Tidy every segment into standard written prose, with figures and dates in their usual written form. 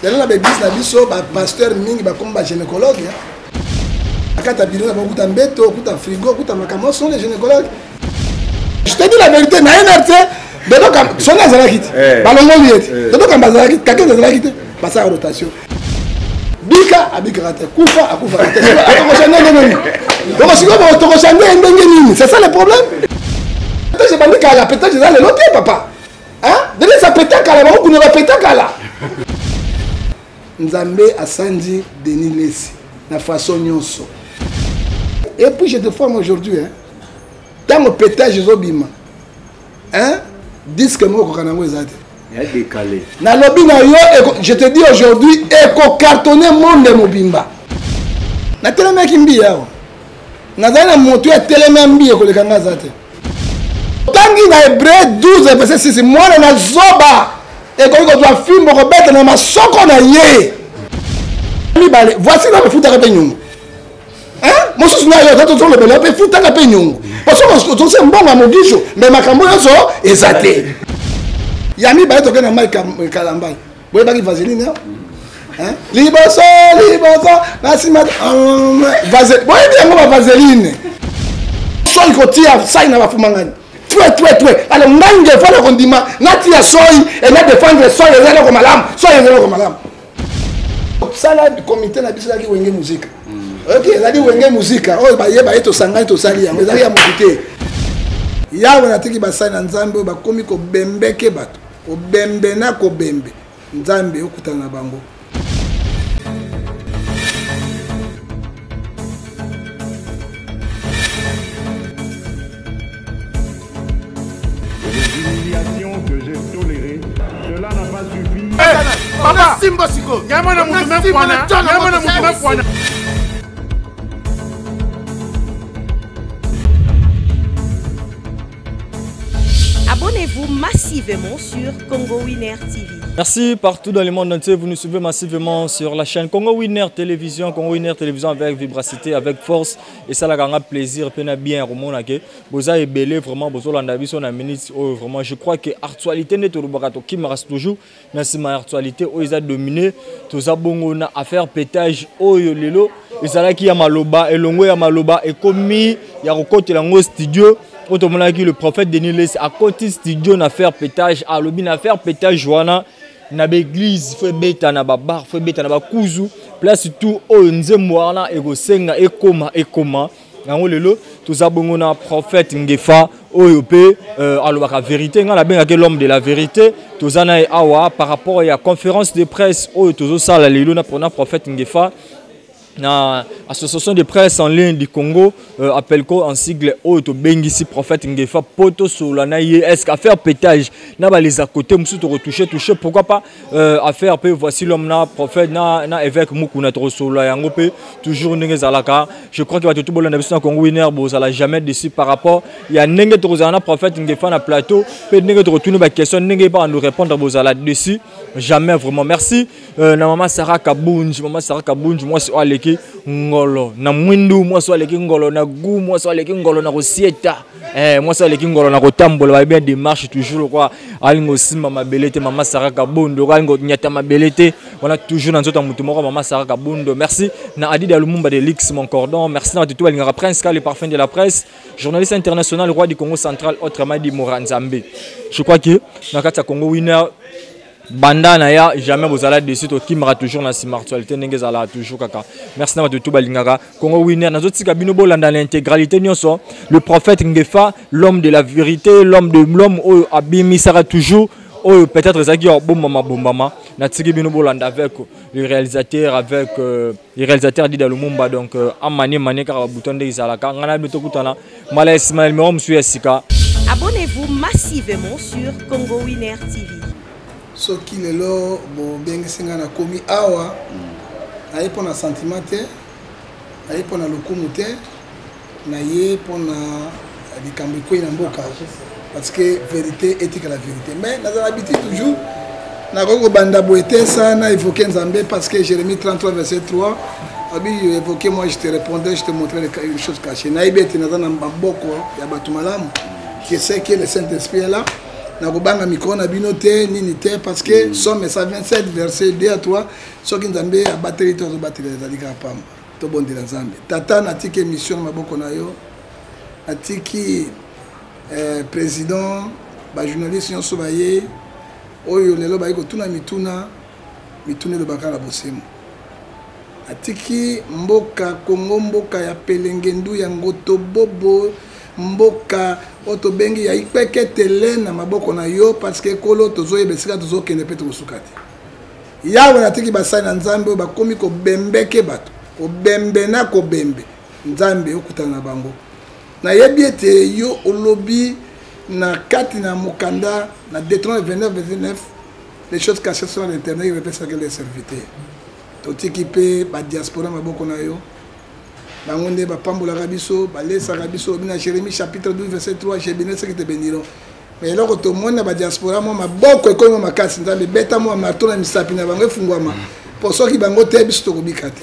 Lelo na baeglise na biso bapasteur mingi bakomi bagynécologue na kati ya biro na bakuta mbeto, okuta frigo, okuta makambo, sont les gynécologues. Je te dis la vérité, na NRT Dodo soni azalaki te, eh. balongoli ye te, eh. Dodo Kamba azalaki te, Kakende azalaki te, basala rotation. Bika abikaka te, kufa akufaka te. Tokochange ndenge nini? Tokosikoyo tokochange ndenge nini? C'est ça le problème. Peut-être ebandi kala, peut-être eza lelo te papa. Hein? Ndenge eza peta kala, bango kuna bapeta kala. Nzambe asanzi Denis Lessi na façon nyonso. Et puis je te forme aujourd'hui, hein. Tango pétage ezobima, hein? Disque moko koka nango eza te. Décalé. Nalobi na yo, je te dis aujourd'hui, ekocartonne monde mobimba. Natelemaki mbi awa. Nazali na moto ya telema mbi ekoleka nga aza te. Otangi na Hébreu 12 verset 6, mwana na zoba ekoki kozwa fimbo kobeta na masoko na ye. Mibale, voici na bafutaka mpe nyongo. Mosusu na yo tozolobela mpe futaka mpe nyongo. Parce que mbongo ya mogijo, mais makambo nyonso eza te. Ya mibale tokende na Mike Kalambayi. Boyebaki vaseline hein? Liboso liboso na nsima boyebi yango ba vaseline. Soyi kotia sai na bafumangani. Twe twe twe. Alors ngai ngefa na kondima natia soyi et na défendre soyi eza eloko malamu. Soyi eza eloko malamu. Sala comité na biso ezalaki Wenge Musica. Ok, ezalaki Wenge Musica. Oyo bayeba ye tosangani tosali yango ezalaki ya motu te. Yawe natiki basali na Nzambe oyo bakomi kobembeke bato. Kobembe na kobembe. Nzambe okutana na bango. Papa, Simba siko. Nyama na mutu me kwana. Nyama na mutu me kwana. Abonnez-vous massivement sur Congo Winner TV. Merci partout dans le monde entier, vous nous suivez massivement sur la chaîne Congo Winner Télévision, Congo Winner Télévision avec vibracité, avec force et ça la grand plaisir, pena bien romonake. Boza ebele vraiment bozolanda biso na minute oyo vraiment je crois que actualité nde tolobaka tokimaka toujours na nsima ya actualité oyo eza dominé toza bongo na affaire pétage oyo lelo ezalaki ya maloba elongo ya maloba ekomi ya kokotela yango studio oyo tomonaki le prophète Denis Lessie akoti studio na affaire pétage alobi na affaire pétage wana na baeglise fo ebeta na babar fo ebeta na bakuzu place tout oyo nzembo wana ekosenga ekoma ekoma yango lelo toza bongo na prophète Ngefa oyo pe alobaka vérité nga nabengaki l'homme de la vérité toza na ye awa par rapport ya conférence de presse oyo tozosala lelo na pona prophète Ngefa na association de presse en ligne du Congo Appelco en sigle oyo tobengisi prophète Ngefa po tosolola na ye est-ce qu'affaire pétage na ba les à côté mosusu tokotouche touche pourquoi pas affaire pe voici l'homme na prophète na évêque Mukuna tokosolola yango pe toujours ndenge ezalaka. Je crois que bato tobolanda biso na Congo Winner bozala jamais déçu par rapport ya ndenge tokozala na prophète Ngefa na plateau pe ndenge tokotuna ba question ndenge ba nous répondre bozala déçu jamais vraiment. Merci na mama Sarah Kabunji, mama Sarah Kabunji mwasi oyo aleki ngolo na mwindu, mwasi oyo aleki ngolo na gu, mwasi oyo aleki ngolo na kosieta. Mwasi oyo aleki ngolo na kotambola, ba bien démarche toujours quoi alingo simba mabele te mama Sarah Kabundo, alingo nyata mabele te. On a toujours dans notre mutu moko mama Sarah Kabundo. Merci na Adida Lumumba de Lix mon cordon. Merci na tutu alingaka Prince Ka le parfum de la presse, journaliste international roi du Congo central autrement dit Moranzambe. Je crois que na kati ya Congo Winner banda na ya jamais bozala déçu to kimara toujours na sima actualité ndenge ezala toujours kaka. Merci na tutu balingaka Congo Winner nazotika bino bolanda l'intégralité nyonso. Le prophète Ngefa, l'homme de la vérité, l'homme de l'homme oyo abimisaka toujours oyo peut-être ezalaki ya bombama bombama natiki bino bolanda avec le réalisateur, avec le réalisateur Dida Lumumba. Donc amane mané kaka ba bouton ndenge ezalaka nga na bino tokutana mala ya nsima ya numéro mosusu ya sika. Abonnez-vous massivement sur Congo Winner TV. Soki lelo bobengisi nga na komi awa, naye mpo na sentiment te, naye mpo na lokumu te, naye mpo na likambo ekwei na mboka, parce que vérité etika la vérité. Mais nazala habitude toujours nakoki kobanda boye te sa na évoquer Nzambe, parce que Jérémie 33 verset 3 abi évoquer moi je te répondrai, je te montrerai une chose cachée. Nayebi ete naza na maboko ya bato malamu, je sais que le Saint-Esprit est là. Nakobanga micro na bino te nini te, parce que Psaume 127 verset 2 à 3, soki Nzambe abateli to azobatela ezali kaka pamba. Tobondela Nzambe. Tata, natiki émission na maboko na yo, natiki président, bajournaliste nyonso baye oyo lelo baye kotuna mituna, mituna elobaka na bosembo. Atiki mboka Congo, mboka ya pelengendu ya ngotobobo, mboka oyo tobengi ya ikpeketele na maboko na yo, parce que ekolo tozoyeba esika tozokende mpe tokosuka te. Yawe, natiki basali na Nzambe oyo bakomi kobembeke bato, kobembe na kobembe. Nzambe, okutana na bango. Nayebi ete yo olobi na kati na mokanda na Deutéronome 29 verset 9, les choses cachées sont à l'Éternel, il révèle ça que les serviteurs. Totiki mpe badiaspora maboko na yo, bango nde bapambolaka biso, balesaka biso. Olobi na Jérémie chapitre 12 verset 3, je bénis ceux qui te béniront. Mais eloko tomoni na badiaspora, mwa maboko ekomi mwa makasi. Nzambe, beta mwa marteau na misapi na bango efungwama, mpo soki bango te biso tokobika te.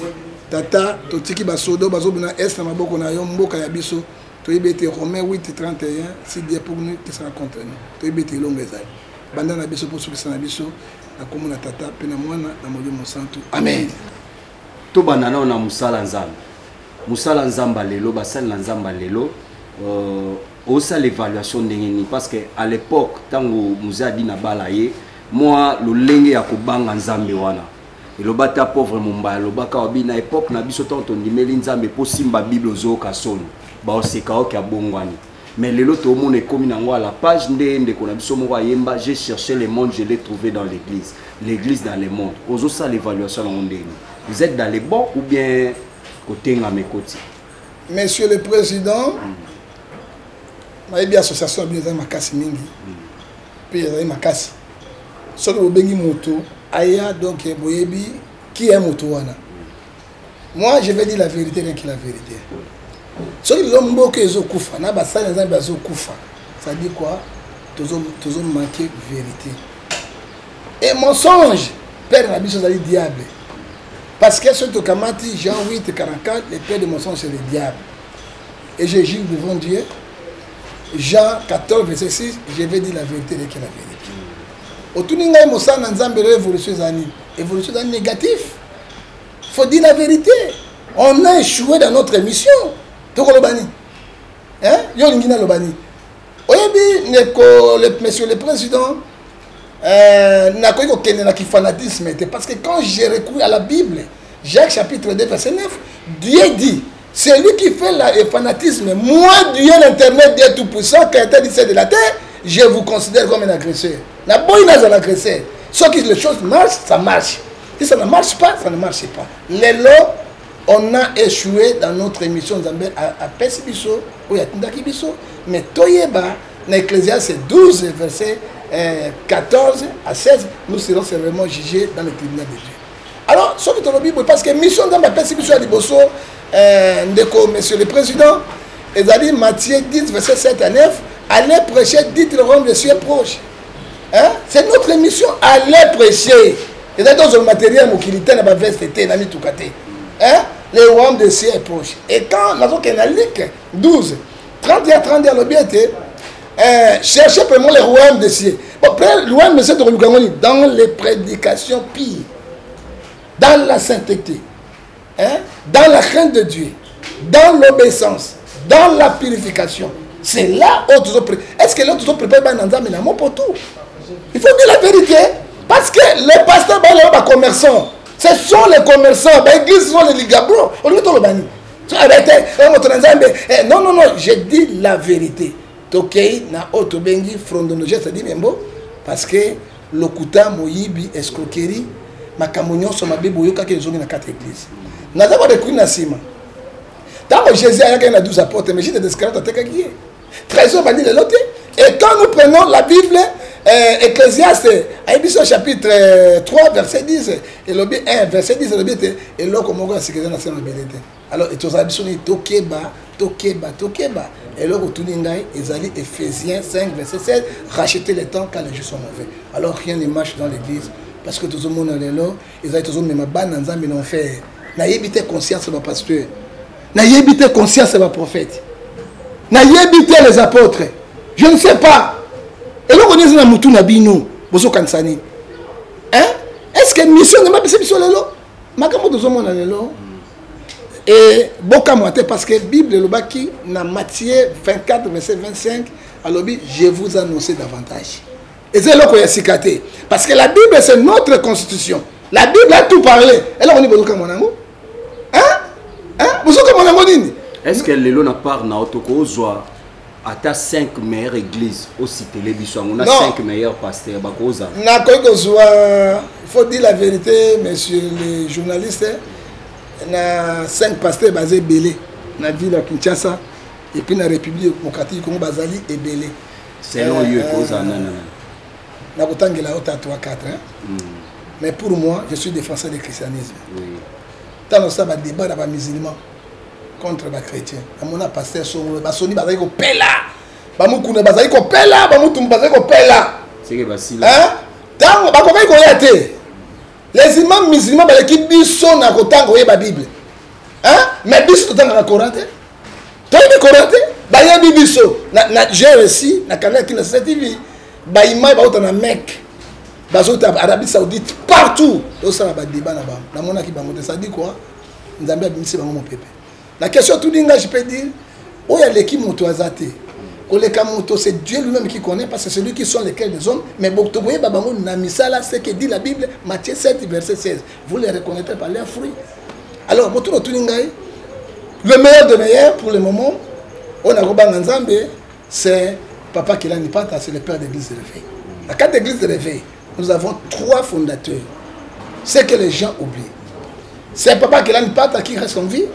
Tata, totiki basodo bazobuna est na maboko na yo, mboka ya biso. Toyebi ete Romain 8 31, si Dieu pour nous, qui sera contre nous? Toyebi ete elongo ezali banda na biso mpo sukisa na biso na kombo na Tata mpe na Mwana na Molimo Santu, amen. Tobanda nao na mosala Nzambe, mosala Nzambe lelo, basali na Nzambe lelo, osala évaluation ndenge nini? Parce que à l'époque ntango Mzee adi na bala ye mwa lolenge ya kobanga Nzambe wana eloba ta pauvre Mombaya alobaka wabi na époque na biso ntango tondimeli Nzambe mpo simba Bible ozoyoka soni, baoseka oke abongwani. Mais lelo tomona ekomi nango à la page nde ndeko na biso moko ayemba: j'ai cherché le monde, je l'ai trouvé dans l'église, l'église dans le monde. Ozosala évaluation nango ndenge? Vous êtes dans les bons ou bien kotengama ekoti? Monsieur le président, nayebi association na bino ezali makasi mingi mpe ezali makasi. Soki bobengi moto aya, donc boyebi qui est moto wana. Moi, je vais dire la vérité, rien que la vérité. Soki lelo mboka ezokufa na basali na Nzambe bazokufa, ça dit quoi? Tozomanke vérité et mensonge. Père na biso ezali diable, parce que soki tokamati Jean 8 44, le père de mensonge, c'est le diable. Et je juge devant Dieu, Jean 14 verset 6, je vais dire la vérité, rien que la vérité. Otuni ngai mosala na Nzambe lelo, évolution ezali nini? Évolution ezali négatif. Faut dire la vérité, on a échoué dans notre mission. Tokoloba nini, hein? Yo olingi naloba nini? Oyebi ndeko le, monsieur le président, nakoki kokende na kifanatisme te, parce que quand j'ai recours à la Bible, Jacques chapitre 2 verset 9, Dieu dit: celui qui fait le fanatisme, moi Dieu l'Éternel, Dieu tout-puissant, créateur du ciel de la terre, je vous considère comme un agresseur. Naboyi nazala agresseur. Soki les choses marchent, ça marche. Si ça ne marche pas, ça ne marche pas. Lelo on a échoué dans notre émission. Nzambe apesi biso oyo atindaki biso, mais toyeba na Ecclésiaste 12 verset 14 à 16, nous serons sévèrement jugés dans le tribunal de Dieu. Alors soki tolobi boye, parce que mission Nzambe apesi biso ya liboso, ndeko monsieur le président, ezali Matthieu 10 verset 7 à 9, allez prêcher, dites le royaume des cieux est proche. Hein? C'est notre mission, allez prêcher. Ezali tozwa matériel mokili te, na baveste te, na mituka te. Hein? Le royaume des cieux est proche. Et quand nazokende na Luc 12 31 32, alobi ete cherchez premièrement le royaume des cieux. Bon, le royaume des cieux tokoluka yango nini? Dans les prédications pires, dans la sainteté, hein? Dans la crainte de Dieu, dans l'obéissance, dans la purification. C'est là où toujours pré... Est-ce que là toujours préparé bana Nzambe na mopo tout? Il faut dire la vérité, parce que les pasteurs ba les commerçants, ce sont les commerçants, ba église sont les ligabro. On dit to lobani. So arrêtez, moto na Nzambe. Non non non, je dis la vérité. Tokei na oto bengi frondonologie, c'est-à-dire membo, parce que lokuta, moyibi, escroquerie, makambo nyonso mabe boyokaki ezongi na kati église. Naza kodekui na nsima ntango Jésus ayaki na 12 apôtres, mais Judas Iscariote atekaki ye. Trésor bandi lelo te. Et quand nous prenons la Bible, Ecclésiaste ayebi biso chapitre 3 verset 10, elobi 1 verset 10, elobi ete eloko moko ya sika eza na se na mabele te. Alors tozala biso nini? Tokeba, tokeba, tokeba. Eloko otuni ngai ezali Éphésiens 5 verset 16, racheter le temps car les jours sont mauvais. Alors rien ne marche dans l'église, parce que tozomona lelo ezali tozomema bana Nzambe na enfer. Nayebi te conscience ya bapasteur, nayebi te conscience ya baprophète, nayebi te les apôtres, je ne sais pas. Eloko nini eza na mutu na bino, bozokanisa nini? Hein? Est-ce que mission nzambe apesi biso lelo? Makambo tozomona lelo e bokamwa te, parce que Bible elobaki na Matthieu 24 verset 25, alobi je vous annonce davantage. Eza eloko ya sika te, parce que la Bible, c'est notre constitution. La Bible a tout parlé. Eloko nini bozokamwa nango? Hein? Hein? Bozokamwa nango nini? Est-ce que lelo na part na tokozwa ata 5 meilleures églises ocitele biso yango na 5 meilleurs pasteurs bakozala? Nakoki kozwa. Il faut dire la vérité, monsieur les journalistes, na 5 pasteurs baza ebele na ville ya Kinshasa et puis na République démocratique Congo, bazali ebele. Selon yo, ekozala nani? Nakotangela yo ta 3 4, hein? Mais pour moi, je suis défenseur du christianisme. Ntango osala badébat na bamusulman contre bachrétien, namona pasteur songolo, basoni bazali kopela, bamukuna bazali kopela, bamutumbu bazali kopela. Seke basila. Ntango bakokaki koya te, les imams musulmans baleki biso na kotanga, oyeba Bible, hein? Mais biso totangaka Coran te, toyebi Coran te, bayebi biso. Na GRC, na canal kina CCTV, baimai bauta na Mecque, bazota Arabie Saoudite, partout tosala badébat na bango, namonaki bango te. Ça dit quoi? Nzambe abimisi bango mopepe. La question tuni nga, je peux dire oyo aleki moto aza te. Koleka moto, c'est Dieu lui-même qui connaît, parce que c'est lui qui sont lesquels des hommes. Mais tokoyeba bango na misala, ce que dit la Bible, Matthieu 7 verset 16, vous les reconnaîtrez par leurs fruits. Alors moto otuni ngai, le meilleur de meilleur pour le moment, oyo nakobanga Nzambe, c'est Papa Kelani Pata, c'est le père d'église de réveil. Na kati d'église de réveil, nous avons trois fondateurs. Ce que les gens oublient, c'est Papa Kelani Pata qui reste en vie,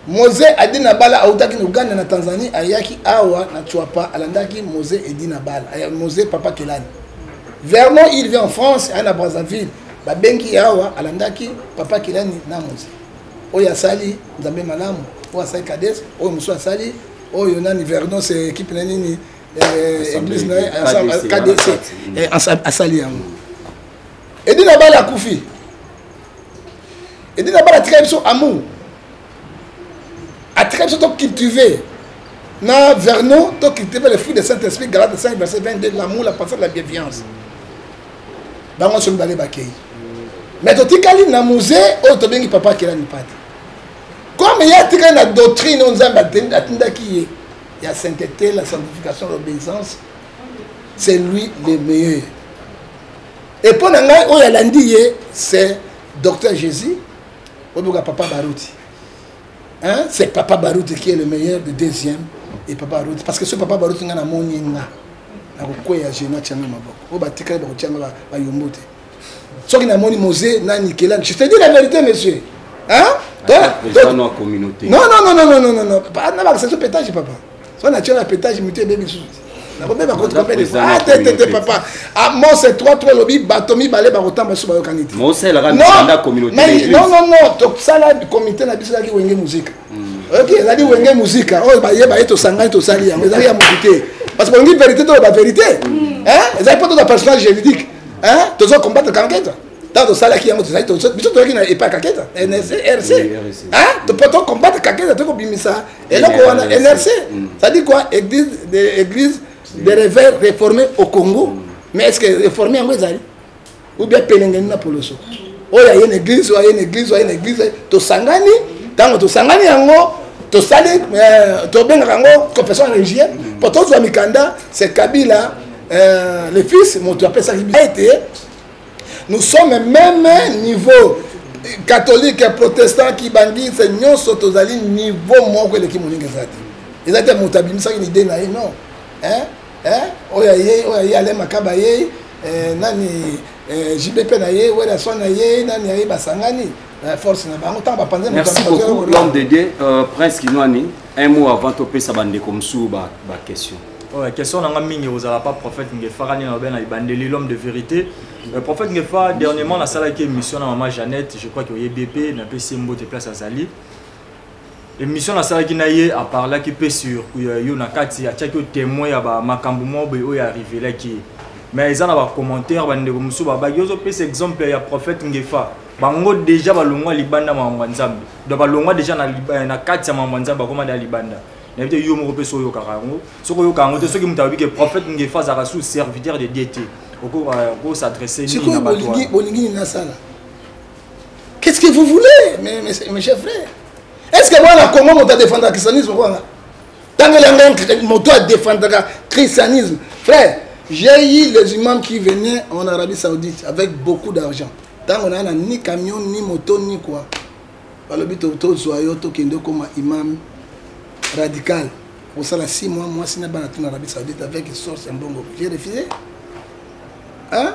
Mose Adina Bala autaki na Uganda, na Tanzanie, ayaki awa na Tshuapa, alandaki Mose Edina Bala, Mose Papa Kelani. Vernon, il vient en France, aya na Brazzaville, babengi awa, alandaki Papa Kelani na Mose. Oyo asali Nzambe malamu, oyo asali Kades, oyo mosusu asali oyo nani, Vernon, c'est équipe na nini, église na ye KDC, asali yango. Edina Bala akufi. Edina Bala atikali biso amour, atikali biso tocultive na Vernon, tocultive le fruit de Saint Esprit, Galate 5 verset 22, l'amour, la patience, la bienveillance. Bango nyonso mibale bakei, mais totikali na musée oyo tobengi Papa Kelani Pate. Comme ye atikali na doctrine oyo Nzambe atindaki ye ya sainteté, la sanctification, l'obéissance, c'est lui le meilleur. Et mpo na ngai, oyo alandi ye, c'est Docteur Jésus oyoka Papa Baruti, hein? C'est Papa Baruti qui est le meilleur de deuxième et Papa Baruti, parce que ce Papa Baruti, nga namoni nga nakokweya geno, atianga maboko oyo batikali bakotianga bayombo te. Soki namoni Mose nani Kelani, je te dis la vérité, monsieur, hein? Président communauté. Non, non, non, non, non, non, non, na bakisa so pétage, papa. So na tia na pétage, mutu ebebi lisusu, nakobeba koti combien de fois? Ah, te, te, te, papa. Ah, Mose 3 3 elobi bato mibale bakotamba so bayokani te. Mosalelaka mikanda communauté. Non, non, non, tosala comité na biso, ezalaki Wenge Musika. Oyoki, ezali Wenge Musika oyo bayeba ye, tosangani, tosali yango. Ezalaki ya motu te, parce que olingi vérité, toloba vérité, ezali mpo toza personnage juridique, tozo combattre Kanketa. Ntango tosalaki yango, tozali biso toyaki na epai Kaketa NRC, RC, po tocombattre Kaketa, tokobimisa eloko wana NRC. Ça dit quoi? Église de, église de réveil réformé au Congo. Mais est ce que réformé yango ezali ou bien pelengeni na poloso? Oyo aye na église, oyo aye na église, oyo aye na église, tosangani. Ntango tosangani yango, tosali, tobengaka yango confession religieuse mpo tozwa mikanda. C'est Kabila le fils moto apesaki biso ete nous sommes même niveau, catholique, protestant, kibangise, nyonso tozali niveau moko. Eleki moninga eza te, eza te moto abimisaki na idée na ye, non, hein? Hein? Oyo aye, oyo aye, Ale Makaba ye, nani, JBP na ye, Werason na ye, nani aye, basangani force na bango ntango bapanze. Merci beaucoup, l'homme de Dieu, Prince Kinwani, un mot avant topesa bandeko mosusu baquestion. Ouais, question nanga mingi ozala pas prophète Ngefa kani na ben ibandeli, l'homme de vérité. Prophète Ngefa, dernièrement nasalaki émission na mama Jeannette, je crois que oyebi mpe, napesi ye mbote place azali. Émission nasalaki na ye, aparlaki mpe sur yo na kati, atiaki yo témoin ya bamakambo moko boye oyo arrivelaki ye. Mais eza na bacommentaire, bandeko mosusu babaki ozopesa exemple ya prophète Ngefa, bango déjà balongwa libanda makambo ya Nzambe. Donc balongwa déjà na kati ya makambo ya Nzambe, bakoma ya libanda. Nayebi te yo moko mpe so oyokaka yango. Soki oyokaka yango te, soki moto alobi ke prophète Ngefa azalaka sous serviteur de Dieu te, okosadresse nini na bato wana? Bolingi nini nasala? Qu'est-ce que vous voulez, mes chers frères? Est-ce que moi, na Congo, moto adefendaka christianisme kwanga? Tangela ngai moto adefendaka christianisme. Frère, j'ai eu les imams qui venaient en Arabie Saoudite avec beaucoup d'argent. Tango na ni camion, ni moto, ni quoi. Balobi tozwa yo tokende okoma imam radical. Kosala 6 mois, mwasi na bana tuna Arabie Saoudite avec source ya mbongo. J'ai refusé. Hein?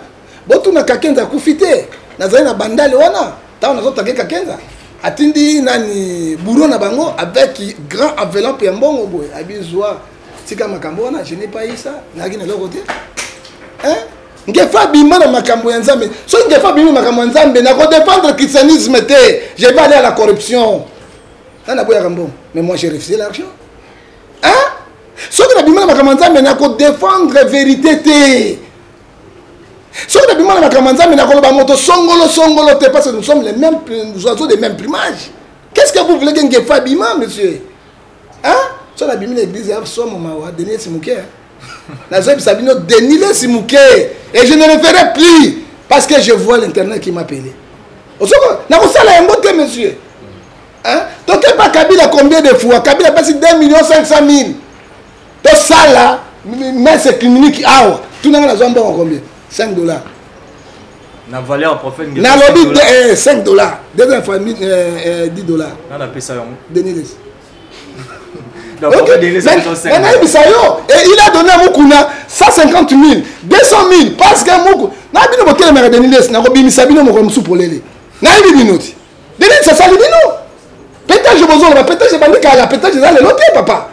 Botuna Kakenza akufi te. Nazali na bandale wana. Tango nazotake Kakenza. Atindi nani bourreau na bango avec grand enveloppe ya mbongo boye. Abizwa tika makambo wana, je n'ai pas eu ça. Naki na eloko te. Hein? Ngefa bima na makambo ya Nzambe. Soki Ngefa bima makambo ya Nzambe, nako défendre christianisme te. Je vais aller à la corruption. Nana boyaka mbongo. Mais moi j'ai refusé l'argent. Hein? Soki na bima na makambo ya Nzambe, nako défendre vérité te. Soki na bima na makambo ya Nzambe, nakoloba moto songolo songolo te, parce que nous sommes les mêmes oiseaux de même plumage. Qu'est-ce que vous voulez que Ngefa bima, monsieur? Hein? Soki na bimi na église ya somo mawa, Denis Simuke. Nazoyebisa bino Denis Simuke, et je ne le ferai plus parce que je vois l'internet qui m'appelait. Osoko nakosala yango te, monsieur. Hein? Tokepa Kabila combien de fois? Kabila pasi 2 500 000. Tosala messe clinique awa. Tunanga nazwa mbongo combien? 5 $. Na valeur prophète Ngefa, Nalobi 5 dollars. 5 $. Deuxième fois, 10 $. Nana pesa yango. Denis Lessie. Donc, Ok. prophète Denis Lessie, Mais, c'est 5 mais dollars. nayebisa yo, et il a donné à Mukuna 150 000, 200 000, parce que Muku, na bino botelemaka Denis Lessie, nakobimisa bino mokolo mosusu polele. Nayebi bino ti. Denis Lessie asali bino. Pétage bozoloba, pétage ebandi kala, pétage eza lelo te, papa.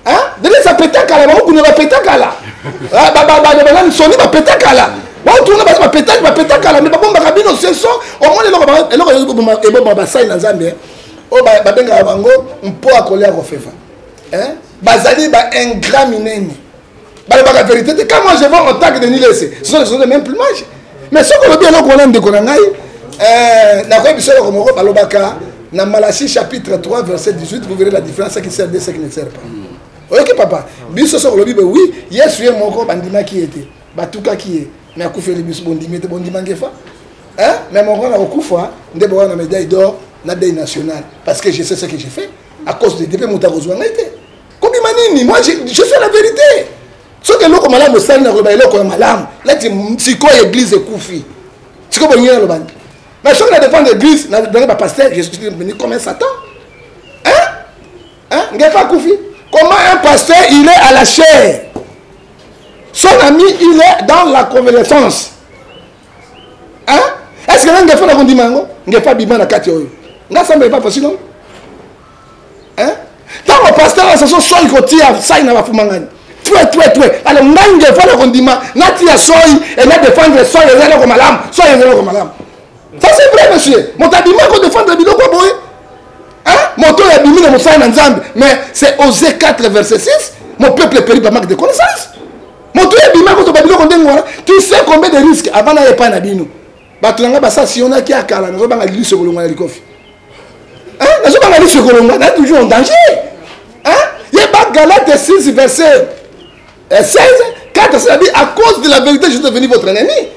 Hein? Denis Lessie apeta kala, ba Mukuna bapeta kala. Ah, ba, ba, ba, ba, ba, Sony bapeta kala. Ba tourna ba pétage, bapeta kala, mais babombaka bino ce sont au moins eloko ba, eloko eboma basali na Nzambe, hein. Oyo babengaka bango mpo akolia kofefa. Hein? Bazali ba ingrat minene. Balobaka vérité te. Quand moi je vois en tant que Denis Lessie, ce sont les choses de même plumage. Mais soki olobi eloko wana ndeko na ngai, nakoyebi biso eloko moko balobaka na Malachie chapitre 3 verset 18, vous verrez la différence, ce qui sert de ce qui ne sert pas. Oyoki papa, biso soki olobi be oui, Yesu ye moko bandimaki ye te, batukaki ye, mais akufeli biso bondimi te, bondima Ngefa. Hein? Mais mon grand akokufa nde bowana na médaille d'or na deuil national, parce que je sais ce que j'ai fait à cause de depuis moto akozwa ngai te. Kobima nini? Moi je sais la vérité. Soki eloko malamu osali na koloba eloko ya malamu, lati sikoyo église ekufi. Sikoyo bolingi naloba nini? Mais soki na défendre église, na donner ba pasteur, je suis venu comme un Satan. Hein? Hein? Ngefa akufi. Comment un pasteur, il est à la chair? Son ami, il est dans la convalescence. Hein? Est-ce que Ngefa na kondima yango? Ngefa bima na kati oyo. Nga sambe pas facile, non? Hein? Tango pasteur a so soyi kotia sai na bafuma ngani. Tue, tue, tue. Alors ngai Ngefa na kondima, natia soyi et na défendre soyi ezali ko malamu. Soyi ezali ko malamu. Ça c'est vrai, monsieur. Moto abima ko défendre biloko boye. Hein? Moto ya bimi na mosala na Nzambe, mais c'est Osée 4 verset 6, mon peuple périt par manque de connaissance. Moto ya bima ko toba biloko ndenge wana, tu sais combien de risques avant na epa na bino. Bato nanga basa sionaki akala, nazobanga liso kolongwa na likofi. Hein? Nazobanga liso kolongwa, na toujours en danger. Hein? Yeba Galate 6 verset 16, 4, c'est-à-dire à cause de la vérité, je suis devenu votre ennemi.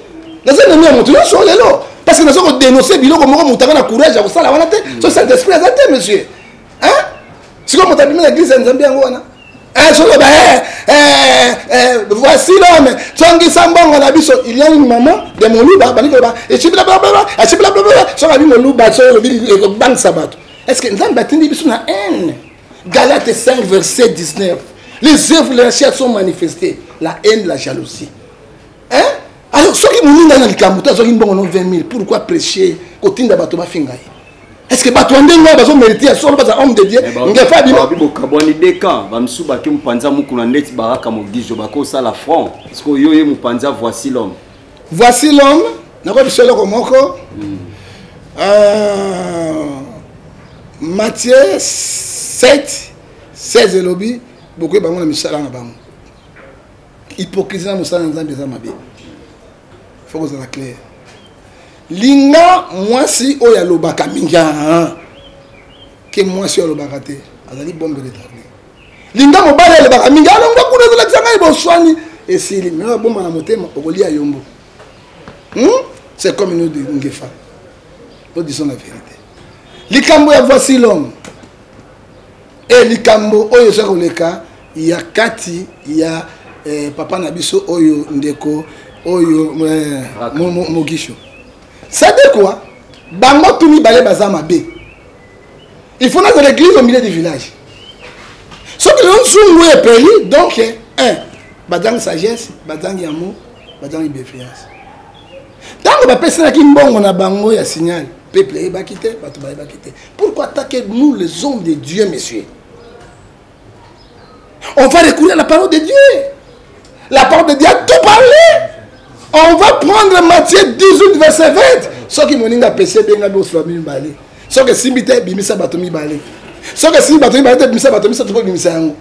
Naza ennemi ya moto nyonso lelo. Parce que naza ko dénoncer biloko moko moto aka na courage ya kosala wana te. So Saint-Esprit aza te, monsieur. Hein? Sikoyo moto abimi na église ya Nzambe yango wana. Hein, solo ba, eh, eh, eh, voici l'homme, tongisa mbongo na biso. Il y a une maman de Moluba, bandi koloba, echibila bla bla bla, echibila bla bla bla. Soki abi Moluba, soki olobi, ekobangisa bato. Est-ce que Nzambe atindi biso na haine? Galates 5 verset 19. Les œuvres de la chair sont manifestées. La haine, la jalousie. Hein? Alors, soki moninga na likambo to azwaki mbongo no 20 000, pourquoi prêcher kotinda bato bafinga ye? Est-ce que bato ya ndenge wana bazo mériter ya solo baza homme de Dieu? Eh, ba- Ngefa bima. babi bokabwani deux camps, bamisusu bake mopanzi ya Mukuna ndeti Baraka Mogijo bakosala front. Parce que yo ye mopanzi ya voici l'homme. Voici l'homme, nakoyebi biso eloko moko. Matthieu 7, 16 elobi, bokoyeba bango na misala na bango. Hypocrisie na mosala na Nzambe eza mabe. Faut kozala clair. Linga mwasi oyo alobaka mingi, ah, ke mwasi oyo alobaka te, azali bombe retardée. Linga mobali alobaka mingi, alongwa kuna ezolakisa ngai boswani esili. Mais abomba na motema, okolia yombo. C'est comme une ngefa. Nous disons la vérité. Likambo ya voici l'homme. Et likambo oyo eza koleka ya kati ya papa na biso oyo ndeko oyo Mogisho. Ça dit quoi? Bango tout mibale baza mabe. Il faut naza l'église au milieu du village. Soki lelo nzungu epeli, donc un bazangi sagesse, bazangi amour, bazangi bienveillance. Ntango bapesanaki mbongo na bango ya signal, peuple eyebaki te, bato bayebaki te. Pourquoi attaquer nous les hommes de Dieu, messieurs? On va recourir à la parole de Dieu. La parole de Dieu a tout parlé. On va prendre Matthieu 18, verset 20. Soki moninga pese benga bosula mibale. Soki esimbi te bimisa bato mibale. Soki esimbi bato mibale te bimisa bato misato po bimisa yango.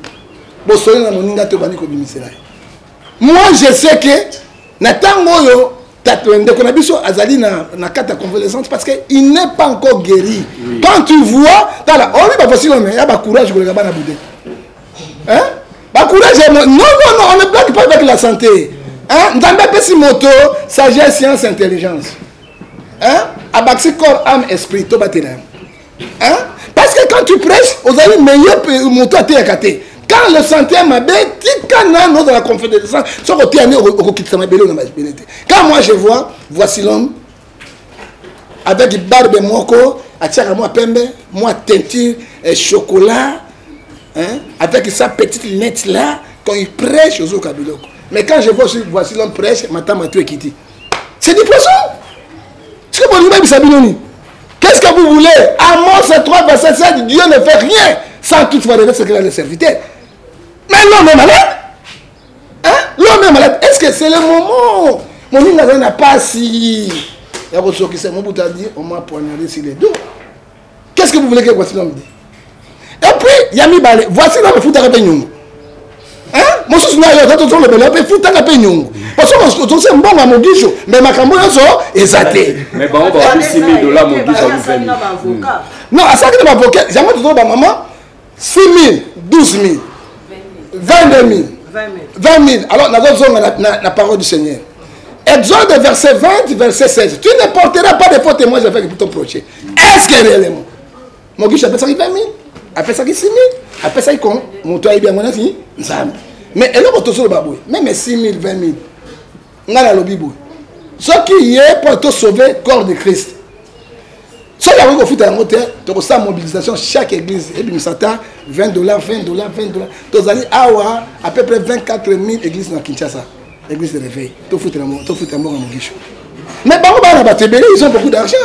Bosoli na moninga te obandi kobimisela ye. Moi je sais que na ntango oyo tato ndeko na biso azali na kati ya convalescence parce que il n'est pas encore guéri. Oui. Quand tu vois, tala, oyebi ba voici l'homme, ya ba courage koleka bana bude. Hein? Ba courage, non, non, non, on ne blague pas avec la santé. Hein? Nzambe apesi moto, sagesse, science, intelligence. Hein? Abakisi corps, âme, esprit, to batela yango. Hein? Parce que quand tu prêches, ozali meilleur moto ateyaka te. Quand le santé mabe, tika nano dans la confédération, soki oteya nde okokitisa mabele na mabele te. Quand moi je vois, voici l'homme avec barbe moko, atiaka mwa pembe, mwa teinture, chocolat, hein? Avec sa petite lunette là, quand il prêche, ozoyoka biloko. Mais quand je vois, voici l'homme prêche, matama tout ekiti. C'est du poisson. Ce que bolingi bayebisa bino nini? Qu'est-ce que vous voulez? Amos 3, verset 7, Dieu ne fait rien sans toutefois révéler ce qu'il a les serviteurs. Mais l'homme est malade. Hein? L'homme est malade. Est-ce que c'est le moment? Mon nom n'a pas si. Il y a autre qui s'est mon bout a dit, on m'a poignardé sur les dos. Qu'est-ce que vous voulez que voici l'homme dit? Et puis, il y a mis balai. Voici l'homme fout à nyongo. Hein? Mosusu na yo tata tozolobela mpe futaka mpe nyongo. Parce que tozose mbongo ya Mogisho, mais makambo nyonso eza te. Mais bango ba 6 000 dollars Mogisho alupe nini? Non, asalaki na bavocat, yango tozoloba mama 6 000, 12 000, 22 000, 20 000. Alors nazozonga na parole du Seigneur. Exode verset 20, verset 16. Tu ne porteras pas de faux témoignages avec ton prochain. Est-ce que réellement Mogisho apesaki 20 000, apesaki 6 000, apesaki kon moto ayebi yango nati Nzambe. Mais eloko tozoloba boye, même 6 000, 20 000, ngai nalobi boye, soki ye mpo tosauve corps de Christ, soki akoki kofuta yango te, tokosala mobilisation, chaque église ebimisa ata 20 $, 20 $, 20 $. Tozali awa à peu près 24 000 églises na Kinshasa, église de réveil, tofutela mbongo ya Mogisho. Mais bango bana bato ebele, ils ont beaucoup d'argent.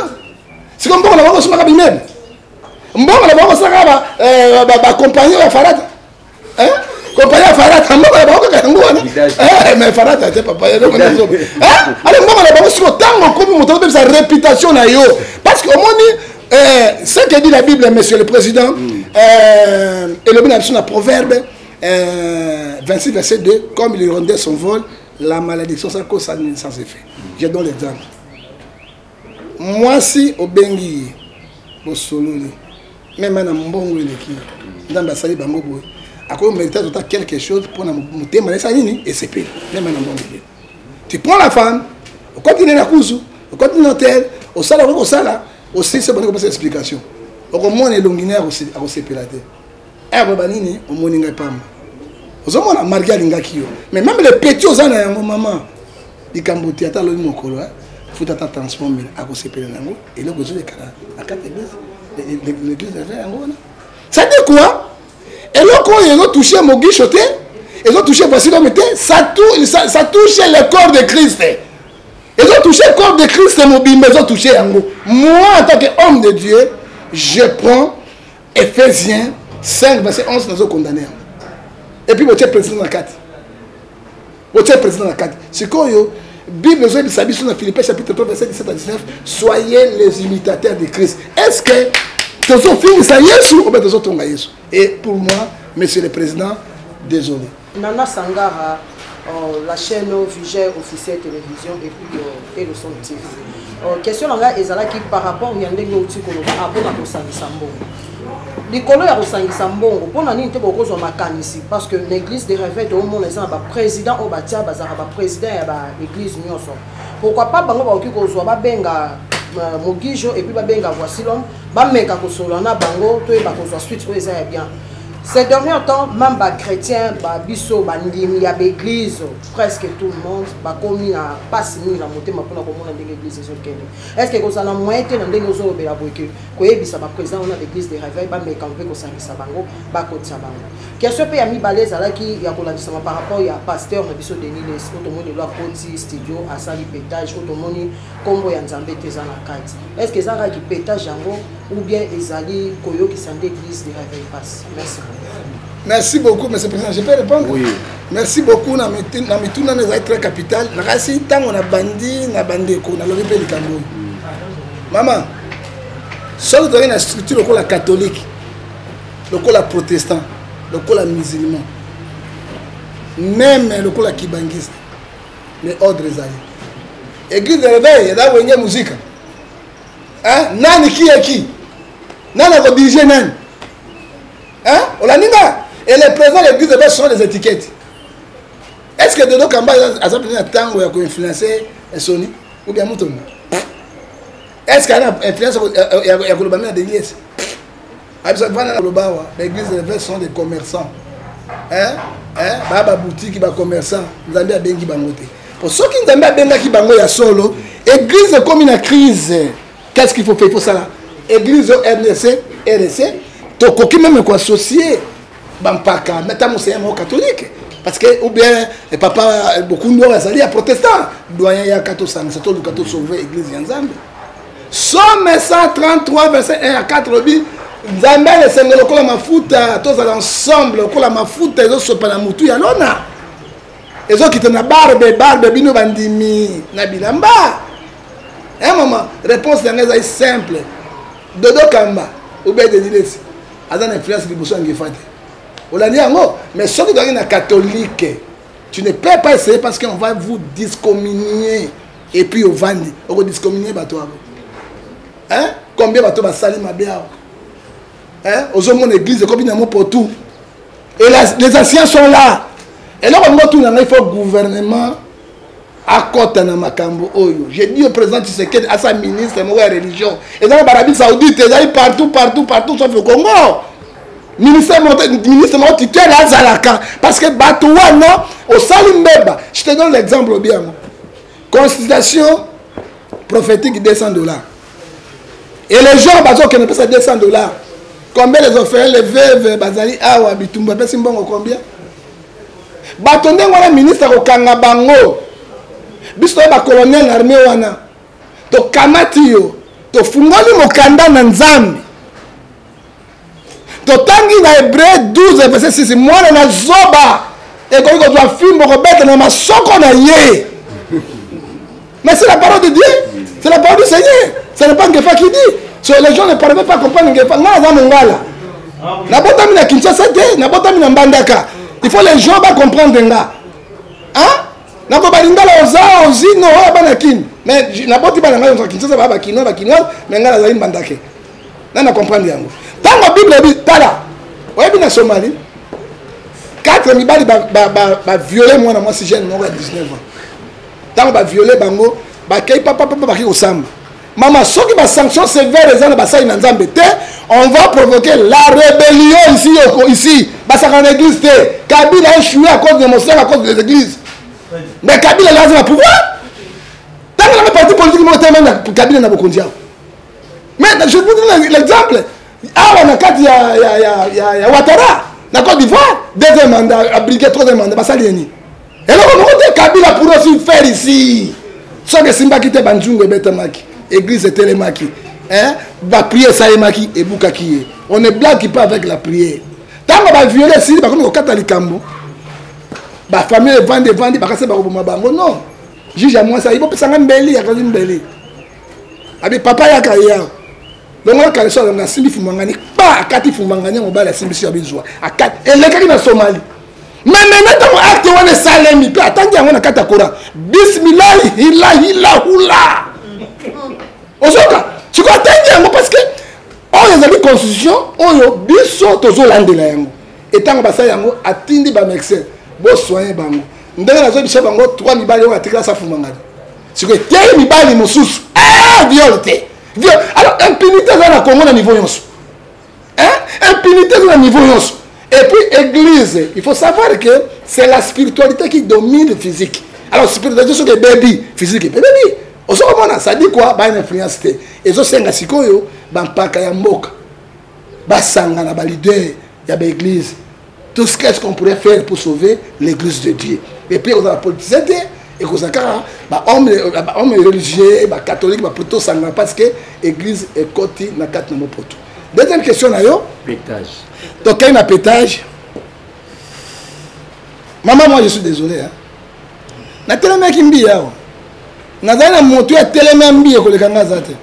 Sikoyo mbongo na bango osomaka bimebe, mbongo na bango osalaka bacompagnie ya farata, hein? Compagnie ya farata, mbongo na bango kaka yango wana. Mais farata te, papa, eloko nazoba. Hein? Ale mbongo na bango sikoyo ntango okomi moto azobebisa réputation na yo, parce que omoni ce que dit la Bible, monsieur le président, elobi na biso na Proverbe 26 verset 2, comme il rendait son vol, la malédiction sans cause, sans effet. Je donne l'exemple. Mwasi obengi ye, bosololi, même na mbongo eleki, Nzambe asali bango boye, akoki mériter tota quelque chose mpona motema na esala nini, esepeli, même na mbongo ebele. Tu prends la femme, okoti na kuzu, okoti na hotel, osala, okoki kosala osilisi, obandi kopesa explication, okomona elongi na ye akosepela te. Akoloba nini? Omoni ngai pamba, ozomona marke alingaki yo, mais même le petit oza na yango, mama, likambo te. Ata alobi mokolo futa ata transport mille, akosepela na yango. Eloko ezoleka na kati église, l'église eza yango wana. Ça dit quoi? Eloko oyo ezotouche Mogisho te, ezotouche voici l'homme te, ça touche le corps de Christ, ezotouche corps de Christ mobimba, ezotouche yango. Moi, en tant que homme de Dieu, je prends Ephésiens 5 verset 11, nazokondamne yango. Et puis botie président na kati, botie président na kati. Sikoyo Bible ezoyebisa biso na Philippiens chapitre 3 verset 17 à 19, soyez les imitateurs de Christ. Est ce que tozofingisa Yesu ou bien tozotonga Yesu? Et pour moi, monsieur le président, désolé. Nana Sangara, la chaîne Vigère officielle télévision et puis Eleson TV. Question na ngai ezalaki par rapport ya ndenge outi koloba mpona kosangisa mbongo. Likolo ya kosangisa mbongo, mpo na nini te bokozwa makanisi? Parce que na église de réveil toomona eza na baprésident oyo batia, bazalaka baprésident ya baéglise nyonso. Pourquoi pas bango bakoki kozwa, babenga Mogijo et puis babenga Voici l'homme, bameka kosolola na bango, toyeba kozwa suite oyo eza ya bien. Ces derniers temps, même bachrétien, babiso bandimi ya baéglise, presque tout le monde bakomi na mpasi mingi na motema mpona komona ndenge église ezokende. Est ce que kozala na moyen te na ndenge ozolobela boye ke koyebisa baprésident wana baéglise de réveil bameka mpe kosangisa bango, bakotisa bango? Question mpe ya mibale ezalaki ya kolandisama par rapport ya pasteur na biso Denis Lessie, oyo tomoni lelo akoti studio, asali pétage, oyo tomoni nkombo ya Nzambe te eza na kati. Est ce que eza kaka pétage yango ou bien ezali koyokisa nde église de réveil passe? Merci. Merci beaucoup, monsieur le président. Je peux répondre? Oui. Merci beaucoup. Na mituna na ezali très capital. Nakasi ntango na bandi na bandeko nalobi mpe likambo oyo. Mama, soki tozalaki na structure lokola catholique, lokola protestant, lokola musulman, même lokola kibangiste, mais ordre ezali. Église de réveil eza Wenge Muzika. Hein? Nani qui est qui? Nani akodirige nani? Hein? Olandi nga? Et les présidents de l'église de réveil sont des étiquettes. Est-ce que Dodo Kamba aza mpenza na ntango ya koinfluence Soni ou bien Mutombo? Est-ce qu'il a influence ya koloba mina Denis Lessie? Abisa vanda na koloba awa, l'église de réveil sont des commerçants. Hein? Hein? Ba ba boutique ba commerçants, Nzambe abengi bango te. Po soki Nzambe abengaki bango ya solo, église ekomi na crise. Qu'est-ce qu'il faut faire? Il faut ça là. Église RDC, RDC, tokoki même ko associer bampaka, mais tango c'est un mot catholique. Parce que, ou bien, et papa, beaucoup de gens, azali ya protestant, doyen ya kato sangisa, to luka to sauver église ya Nzambe. Psaume 133, verset 1 à 4, lobi, Nzambe esengo lokola mafuta, tozala ensemble lokola mafuta ezosopa na mutu ya lona. Ezokita na barbe, barbe bino bandimi na bilamba. Hein maman, réponse na ngai ezali simple. Dodo Kamba ou bien Denis Lessie aza na influence liboso ya Ngefa te. Olandi yango, mais soki tozalaki na catholique, tu ne peux pas essayer parce qu'on va vous discommunier. Et puis ovandi, oko discommunier bato abo. Hein? Combien bato basali mabe awa? Hein? Ozomona église ekomi na mopo tout. Et les anciens sont là. Et là, on va tout il faut gouvernement akota na makambo oyo. J'ai dit au président Tshisekedi, à sa ministre moko ya religion, eza na Arabie Saoudite, ezali partout, partout, partout, sauf au Congo. Ministre moko tutelle azalaka parce que bato wana osali mbeba. Je te donne l'exemple bien. Consultation prophétique 200 $. Et les gens bazokende pesa 200 $. Combien les orphelins, les veuves bazali awa bitumba pesi mbongo combien? Bato ndenge wana ministre akokanga bango. Biso toye ba colonel na armée wana. Tokamati yo, tofungoli mokanda na Nzambe. Totangi na Hébreu 12 verset 6, mwana na zoba ekoki kozwa fimbo kobeta na masoko na ye. Mais c'est la parole de Dieu, c'est la parole du Seigneur. Ce n'est pas Ngefa qui dit. So, les gens ne parviennent pas à comprendre Ngefa. Nga naza mongala. Nabotami na Kinshasa te, nabotami na Mbandaka. Il faut les gens ba comprendre nga. Hein? Nakoba lingala oza ozino oyo bana Kin. Mais naboti bana ngai na Kinshasa ba ba kinois ba kinois, mais nga nazali Mbandake. Na na comprendre yango. Tango Bible ebi tala. Oyebi na Somalie 4 mibali ba violer mwana mwasi jeune moko ya 19 ans. Tango ba violer bango, bakei papa papa bakei kosamba. Mama, soki ba sanction sévère eza na basali na Nzambe te, on va provoquer la rébellion ici, ici. Basaka na église te. Kabila a échoué à cause de Mosser, à cause des églises. Mais Kabila là, aza na pouvoir. Tango na parti politique moko te na Kabila na bokonzi awa. Mais je vous donne l'exemple. Awa na kati ya Ouattara, na Côte d'Ivoire, deuxième mandat, abrigué troisième mandat, basali nini? Eloko moko te Kabila pour aussi faire ici. Soki esimbaki te banzungu ebetamaki, église etelemaki, hein? Ba prière esalemaki, ebukaki ye. On ne blague pas avec la prière. Tango ba violer esili, bakomi kokata likambo. Ba famille evandi evandi, bakasi bakoboma bango. Non. Juge ya mwasi ayi bopesa nga mbeli, akasi mbeli. Abi papa yaka ya. Longola kaleso alonga asimbi fumangani, pa akati fumangani ya mobali asimbisi ya bizwa. Akati elekaki na Somalie. Mais maintenant ntango acte wana esalemi mpe atangi yango na kati ya Coran, bismillahi hilahilahula. Ozoka sikoyo atangi yango parce que oyo ezali constitution oyo biso tozolandela yango. Etango basali yango, atindi bamédecin bosoigne bango. Ndenge nazoyebisa bango, 3 mibali oyo atikala safumangani sikoyo eteyi mibali mosusu, viol te, viol. Alors impunité eza na Congo na niveau nyonso, hein? Impunité eza na niveau nyonso. Et puis église, il faut savoir que c'est la spiritualité qui domine le physique. Alors spiritualité soki ebebi, physique ebebi. Ozokomona, ça dit quoi? Bana influence te. Ezosenga sikoyo bampaka ya mboka basangana, baleader ya baéglise, tout ce qu'est-ce qu'on pourrait faire pour sauver l'église de Dieu. Et puis kozala politicien te, ekozala kaka bahomme religieux, bacatholique, baplutôt sangana, parce que église ekoti na kati na mopoto. Deuxième question na yo, pétage. Tokei na pétage. Maman, moi je suis désolé, hein. Natelemaki mbi awa, nazali na moto ya telemi mbi ekoleka nga aza te.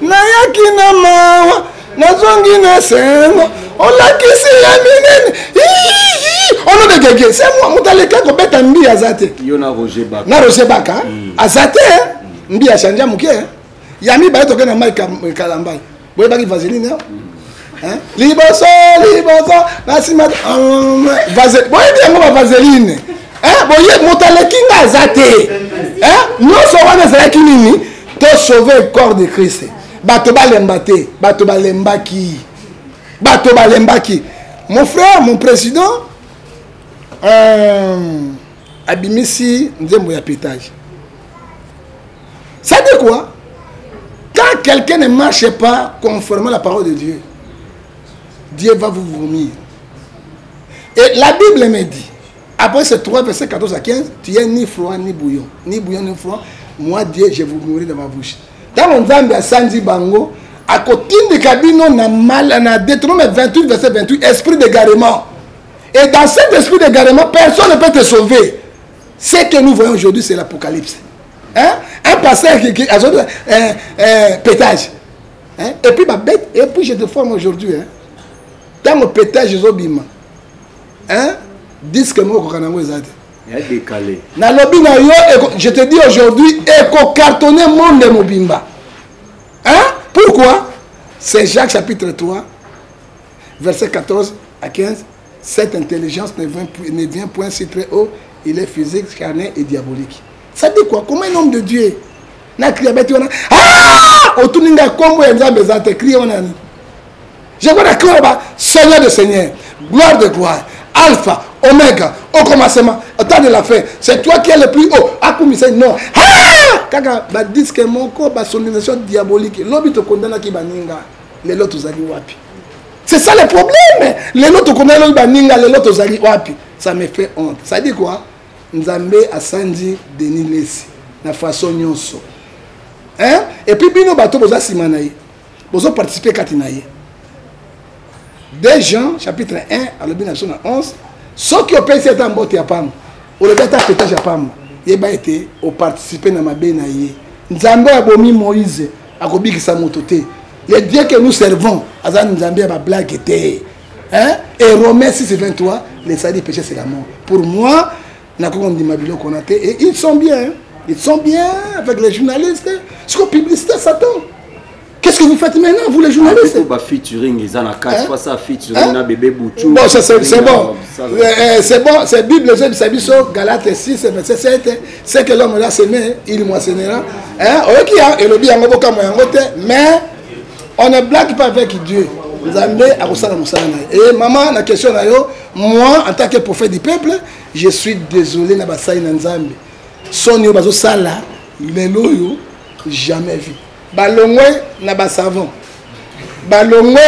Nayaki na mawa, nazongi na sengo, olakisi ya minene ono de gege. C'est moi, moto aleka kobeta mbi aza te. Yo na Roger Baka. Na Roger Baka aza te. Mbi achange moke ya mibale. Tokei na mai Kalambai, boyebaki vaseline awa, hein? Liboso liboso na nsima boyebi yango bavaseline. Boye moto aleki nga aza te. Nyonso wana ezalaki nini? Tosauve corps de Christ. Bato balemba te, bato balembaki, bato balembaki. Mon frère, mon président abimisi nzembo ya pétage. Ça dit quoi? Quand quelqu'un ne marche pas conformément à la parole de Dieu, Dieu va vous vomir. Et la Bible me dit, après ces 3 versets 14 à 15, tu es ni froid ni bouillon, ni bouillon ni froid, moi Dieu, je vous mourrai dans ma bouche. Ntango Nzambe asanzi bango, akotindika bino na mal, na Deutéronome 28 verset 28, esprit d'égarement. Et dans cet esprit d'égarement, personne ne peut te sauver. Ce que nous voyons aujourd'hui, c'est l'Apocalypse. Hein? Un pasteur qui a pétage. Hein? Et puis ma bête, et puis je te forme aujourd'hui. Hein? Dans mon pétage, ezobima. Hein? Disque moko koka nango eza te. Ya décalé. Nalobi na yo, je te dis aujourd'hui, ekocartonner monde mobimba. Hein? Pourquoi? C'est Jacques chapitre 3, verset 14 à 15. Cette intelligence ne vient point si très haut, il est physique, charnel et diabolique. Ça dit quoi? Comment un homme de Dieu na crié beti wana, ah, otuninga kombo ya Nzambe eza te, crié wana ni. Je vois la croix là-bas, Seigneur de Seigneur, gloire de gloire, Alpha, Omega, au commencement, au temps de la fin, c'est toi qui es le plus haut. Akumisa non. Ah! Kaka ba disque moko ba sonorisation diabolique. Lobi to condamna ki baninga, lelo tozali wapi? C'est ça le problème. Lelo to condamna lobi baninga, lelo tozali wapi? Ça me fait honte. Ça dit quoi? Nzambe asanzi Denis Lessi na façon nyonso. Hein? Et puis bino bato boza sima na ye. Bozo participer kati na ye. 2 Jean chapitre 1 alobi na biso na 11, soki opesi ata mbote ya pamba, olobi ata pétage ya pamba, yeba ete oparticipe na mabe na ye. Nzambe abomi Moïse, akobikisa moto te. Le Dieu que nous servons aza Nzambe ya bablague te. Hein? Et Romains 6 23, le salut du péché c'est la mort. Pour moi, nakoki kondima biloko wana te. Et ils sont bien, hein? Ils sont bien avec les journalistes. Siko publicité Satan. Qu'est-ce que vous faites maintenant, vous les journalistes? Ba featuring eza na 4 Hein? fois ça featuring Hein? na bébé Bouchou. Bon, ça, c'est Featuring bon. ça, C'est bon, c'est Bible, c'est biso, Galates 6, verset 7. C'est que l'homme l'a semé, il moissonnera. Hein? Oyoki, hein? Elobi yango boka mo yango te, mais on ne blague pas avec Dieu. Nzambe akosala mosala na ye. Et maman, na question na yo, moi, en tant que prophète du peuple, je suis désolé na basali na Nzambe. Soni oyo bazosala lelo oyo, jamais vu. Balongwe na basavon, balongwe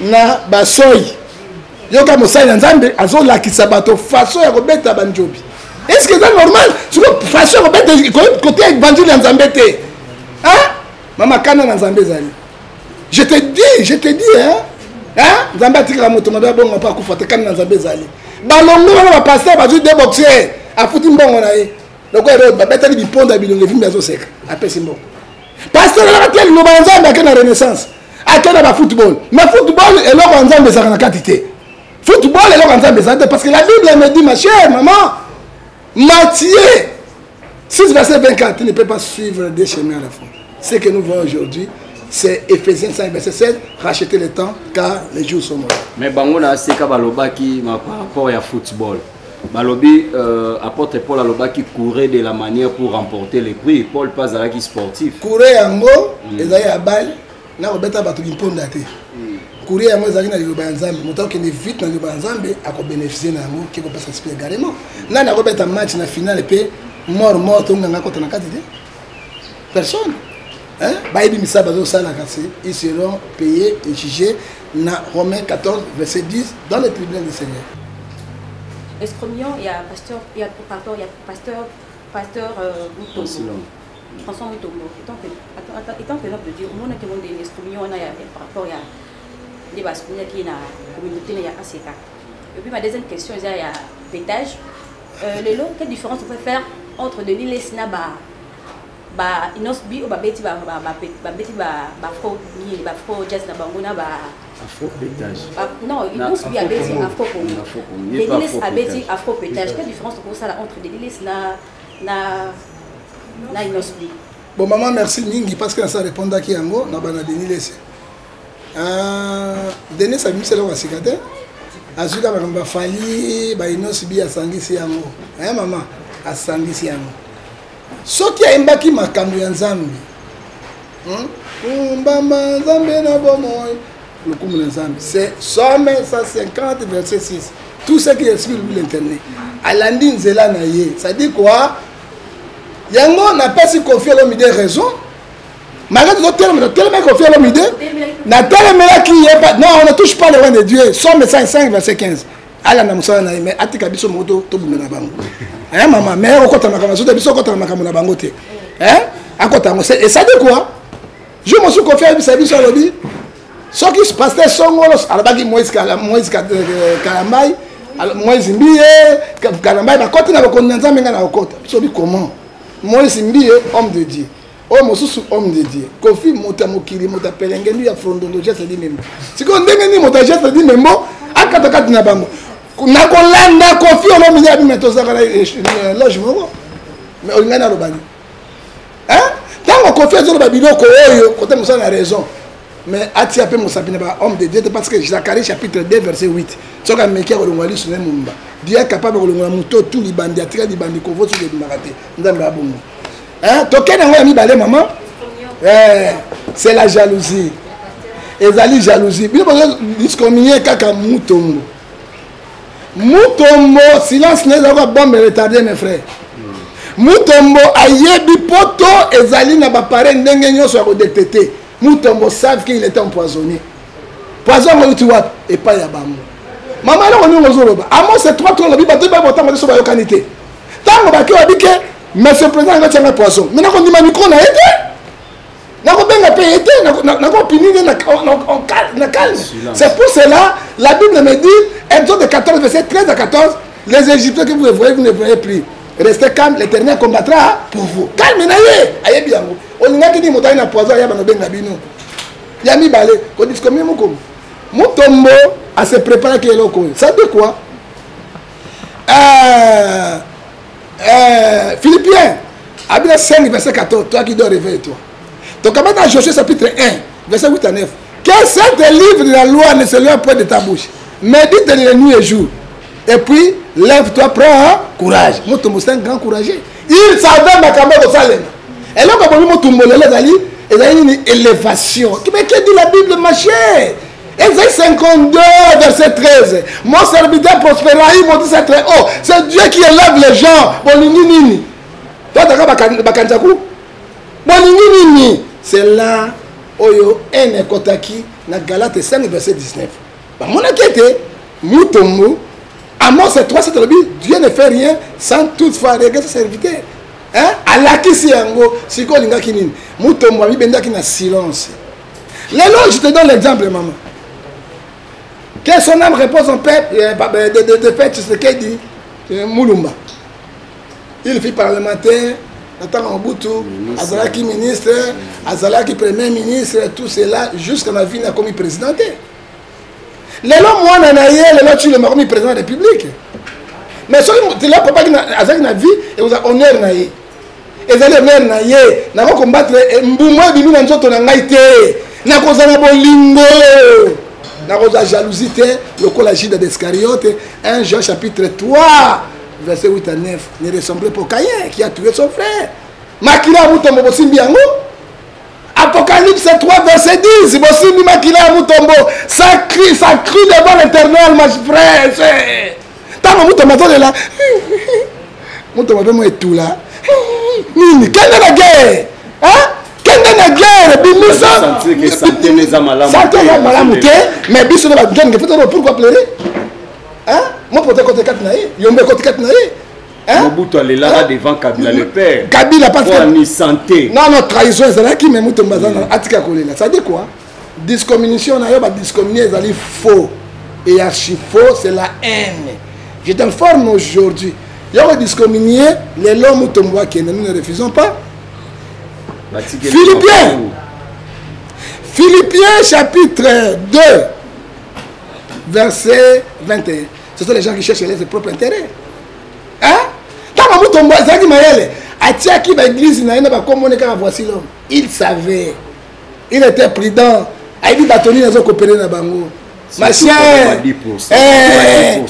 na basoi. Yoka mosali na Nzambe azolakisa bato façon ya kobeta banjobi. Est-ce que c'est normal? Siko façon ya kobeta kote évangile ya Nzambe te. Hein? Mama kana na Nzambe ezali. Je te dis, je te dis, hein? Hein? Nzambe atikaka moto mabe abonga mpo akufa te, kana na Nzambe ezali. Balongwe wana ba pasteur bazwi deux boxeurs, afuti mbongo na ye. Lokola Herode, babetali biponda ya bilongi evimbi azoseka, apesi mbongo. Pasteur alaka te liloba ya Nzambe, ake na Renaissance, ake na ba football. Mais football eloko ya Nzambe ezalaka na kati te. Football eloko ya Nzambe ezalaka te, parce que la Bible me dit, ma chère maman, Matthieu 6 verset 24, tu ne peux pas suivre deux chemins à la fois. Ce que nous voyons aujourd'hui, C'est Ephésiens 5 verset 16, racheter le temps car les jours sont mauvais. Mais bango na seka balobaki par rapport ya football. Balobi apôtre Paul alobaki courir de la manière pour remporter les prix. Paul pas azalaki sportif. Courir yango ezali ya balle na kobeta bato bimponda te. Courir yango ezalaki na liloba ya Nzambe. Moto akende vite na liloba ya Nzambe akobénéficier na yango ke kopesa esprit également. Nani akobeta match na finale pe mort mort to nganga kota na kati te? Personne. Hein? Bayebi misala bazosala kasi ils seront payés et jugés na Romains 14 verset 10 dans le tribunal du Seigneur. Escromion, il y a pasteur, il y a pardon, il y a pasteur, pasteur Mutombo. François Mutombo, étant que, attends, attends, étant que l'homme de Dieu, au monde qui monde escromion, on a par rapport à des bases qui est dans la communauté, il y a ACK. Et puis ma deuxième question, il y a pétage. Le lot, quelle différence on peut faire entre Denis Lessie na ba, ba Innoss'B ou ba Betty ba, ba, ba, ba Betty ba, ba Afro, ni, ba Afro Jazz na bango na ba Afro pétage. Ba, non, Na Innoss'B Afro a Betty Congo. Afro Congo. Na Afro Congo. Denis Pas Lessie Afro a Betty pétage. Afro pétage. Quelle différence on peut faire entre Denis Lessie na, na, na Innoss'B? Bon maman, merci mingi parce que ça répond à qui yango na bana Denis Lessie. Denis a mis cela au cicatère. Azuka makambo ba Fally, ba Innoss'B asangisi yango. Hein maman, asangisi yango. Soki ayembaki makambo ya Nzambe. Mbamba Nzambe na bomoi. Lokumu na Nzambe. C'est Psaume 150 verset 6. Tout ce qui respire lui l'Éternel. Alandi nzela na ye. Ça dit quoi? Yango na pesi Koffi Olomide raison. Malgré tout terme, terme Koffi Olomide. Na telemela qui est pas non, on ne touche pas le roi de Dieu. Psaume 105 verset 15. Ala na musala na ye, mais atika biso moto to bunda na bango. Hein maman, mais okota makambo sote biso okota makambo na bango te. Hein? Akota yango. Et ça dit quoi? Je me suis confié à biso alobi. Soki pasteur Songolo alobaki Moïse Kala, Moïse Kalambay, alo, Moïse Mbiye, Kalambay, bakoti na bokonzi na Nzambe nga na okota. Biso bi comment? Moïse Mbiye, homme de Dieu. Oyo mosusu homme de Dieu. Koffi moto ya mokili, moto ya pelenge, ndu ya frondondo, geste di membo. Sikoyo ndenge nini moto ya geste di membo akata kati na bango? Nakolanda Koffi Olomide abima tozalaka na loge moko. Mais olingai naloba nini? Hein? Tango Koffi azoloba biloko oyo, kote mosala na raison. Mais atia pe mosapi na ba homme de Dieu parce que Zacharie chapitre 2 verset 8. Soki ameki akolongola liso na ye mobimba. Dieu est capable kolongola moto tout libandi, atika libandi kovo soki ebimaka te. Nzambe abongo. Hein? Tokende yango ya mibale maman. C'est la jalousie. Ezali jalousie. Bino bozo discriminer kaka Mutombo. Mutombo silence n'est pas bombe retardée mes frères. Mutombo ayebi poto ezali na ba parents ndenge nyonso ya kodetecter. Mutombo savent qu'il était empoisonné. Poison ngo tu wapi epai ya bango. Maman eloko nini ozoloba? Amos 3 3 lobi bato ba botango so bayokani te. Tango bake babike monsieur président ngo tianga poison. Mais nako ndima micro na ete. Nako benga pe ete, nako opini ne na calme. C'est pour cela la Bible me dit Exode 14 verset 13 à 14, les Égyptiens que vous voyez, vous ne voyez plus. Restez calme, l'Éternel combattra pour vous. Calme na ye, ayebi yango. Olingaki ni moto na poison ya bano benga bino. Ya mibale, ko discommune moko. Mutombo a se préparer que eloko. Ça dit quoi? Philippiens, Abila 5 verset 14, toi qui dois réveiller toi. Donc, maintenant, Josué chapitre 1, verset 8 à 9. Que cet livre de la loi ne se lève point de ta bouche. Médite-le nuit et jour. Et puis, lève-toi, prends courage. Mutombo, c'est un grand courageux. Il savait makambo de Salem. Et là, comme Mutombo, il y a une élévation. Mais que dit la Bible, ma chère? Ésaïe 52, verset 13. Mon serviteur prospérera, il monte très haut. C'est Dieu qui élève les gens. Bolingi nini? Toi, t'as qu'à bakanzaku? Bolingi nini? C'est là, oyo, ene kotaki, na Galate 5, verset 19. Ba, mon inquiété, Mutombo, Amos 3, 7, lobi, Dieu ne fait rien sans toutefois regarder ses serviteurs. Hein? Alakisi yango, siko olingaki nini? Mutombo amibendaki na silence. Lelo, je te donne l'exemple, maman. Que son âme repose en paix, de fait, ce qu'il dit, Mulumba. Il fut parlementaire, Nathan Mobutu, Ministre. Azalaki ministre, Azalaki premier ministre, tout cela, jusqu'à la vie n'a commis président. Lelo, moi, nanaye, lelo, tu le m'as commis président de la République. Mais ce qui là, papa qui n'a, Azalaki na vie, et vous a honneur na ye. Ezali honneur na ye. Nako combattre, mbumwa bimi na nzoto na ngai te. Nakozala bolingo, nakozala jalousie te lokola Judas d'Iscariote. 1 Jean chapitre 3 verset 8 à 9, ne ressemblait pas au Caïn qui a tué son frère. Makila ya Mutombo, bosimbi yango. Apocalypse 3 verset 10, bosimbi makila ya Mutombo. Ça crie, ça crie devant l'Éternel, ma frère. Ntango Mutombo azolela, Mutombo mpe mo etula nini, kende na guerre, kende na guerre, bimisa santé eza malamu te. Mais biso na bajonge, pourquoi pleurer? Mo pote kote kati na ye, yombe kote kati na ye. Mobutu alelaka devant Kabila le père. Kabila parce que ni santé. Non non, trahison ezalaki, mais Mutombo aza atika kolela. Ça dit quoi? Discommunication na yo, ba discommunier ezali faux et archi faux, c'est la haine. Je t'informe aujourd'hui, yo ko discommunier lelo, Mutombo akende, nous ne refusons pas. Philippiens, Philippiens chapitre 2 verset 21, ce sont les gens qui cherchent leurs propres intérêts, hein. Ntango Mutombo azalaki mayele, atiaki baeglise na ye na bakomone kaka voici l'homme. Il savait, il était prudent, ayebi bato nini azokopere na bango. Ma chère,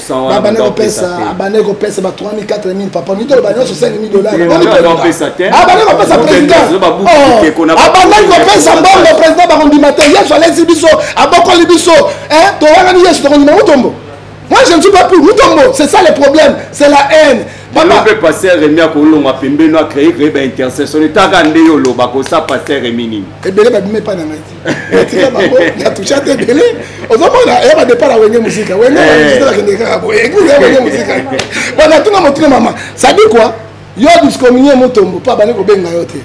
babandaki kopesa, abandaki kopesa ba 3000, 4000, papa nitolo ba nyonso 5000 dollars. Abandaki kopesa président, abandaki kopesa mbongo président. Bakondima te. Yesu alesi biso, abokoli biso, towangani Yesu, tokondima Mutombo? Moi, je ne suis pas pour Mutombo. C'est ça le problème, c'est la haine. Papa mpe pasteur Remi akolongwa pembeni, acréer créer baintercession etaka nde yo oloba kosa pasteur Remi nini? Ebele babima epai na ngai te, natika bango, natusha te. Ebele ozomona eya badépart ya Wenge Musika. Wenge bakende kaka boye, église ya Wenge Musika. Bon, natuna motuna, mama, ça dit quoi? Yo discommunie Mutombo mpo abandi kobenga yo te,